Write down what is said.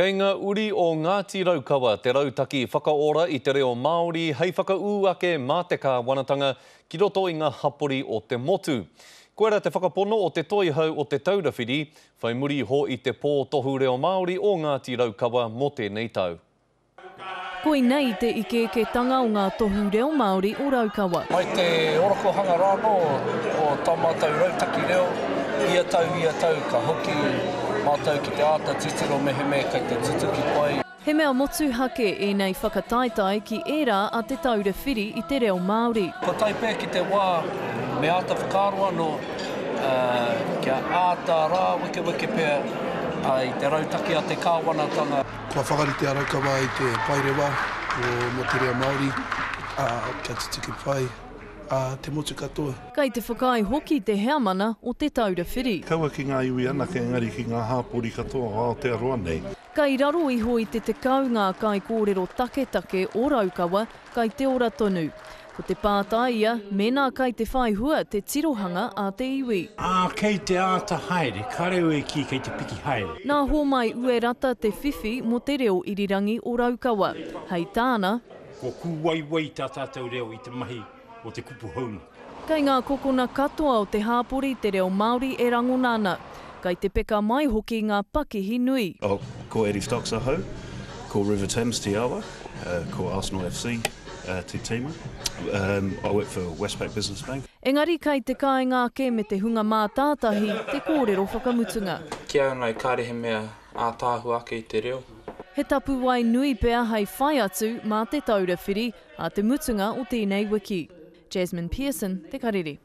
Kei ngā uri o Ngāti Raukawa te rautaki whakaora i te reo Māori hei whakaū ake mā te kāwanatanga ki roto i ngā hapori o te motu. Koirā te whakapono o te Toihau o Te Taura Whiri, whai muri iho i te Pō Tohu Reo Māori o Ngāti Raukawa mō tēnei tau. Koinei te ikeiketanga o ngā tohu reo Māori o Raukawa. Mai te orokohanga rānō o tā mātou rautaki reo, ia tau, ia tau ka hoki mātou ki te āta titiro mehemea kei te tutuki pai. He mea motuhake ēnei whakataetae ki ērā a Te Taura Whiri i te Reo Māori. Kua tae pea ki te wā me āta whakaaro anō kia āta rāwekeweke pea i te rautaki a te kāwanatanga. Kua whakarite a Raukawa i te paerewa mō te reo Māori, ā, kia tutuki pai te motu katoa. Kei te whakaae hoki te heamana o Te Taura Whiri. Kaua ki ngā iwi anake engari ki ngā hāpori katoa o Aotearoa nei. Kei raro iho i te 10 ngā kaikōrero taketake o Raukawa kai te ora tonu. Ko te pātai ia, mēnā kai te whai hua te tirohanga a te iwi. Ā, kei te āta haere, kāre au e kī kei te piki haere. Nā Hōmai Uerata te whiwhi mō te reo irirangi o Raukawa. Hei tāna. Kua kūwaiwai tā tātou reo i te mahi o te kupu hou nei. Kei ngā kokona katoa o te hāpori te reo Māori e rangona ana. Kei te peka mai hoki ngā pakihi nui. Oh, ko Eddie Stocks ahau, ko River Thames te awa, ko Arsenal FC te tīma. I work for Westpac Business Bank. Engari kei te kāinga ake me te hunga mātātahi te kōrero whakamutunga. Ki au nei, kāre he mea ātaahua ake i te reo. He tapuwae nui pea hei whai atu mā Te Taura Whiri ā te mutunga o tēnei wiki. Jasmine Pearson, Te Karere.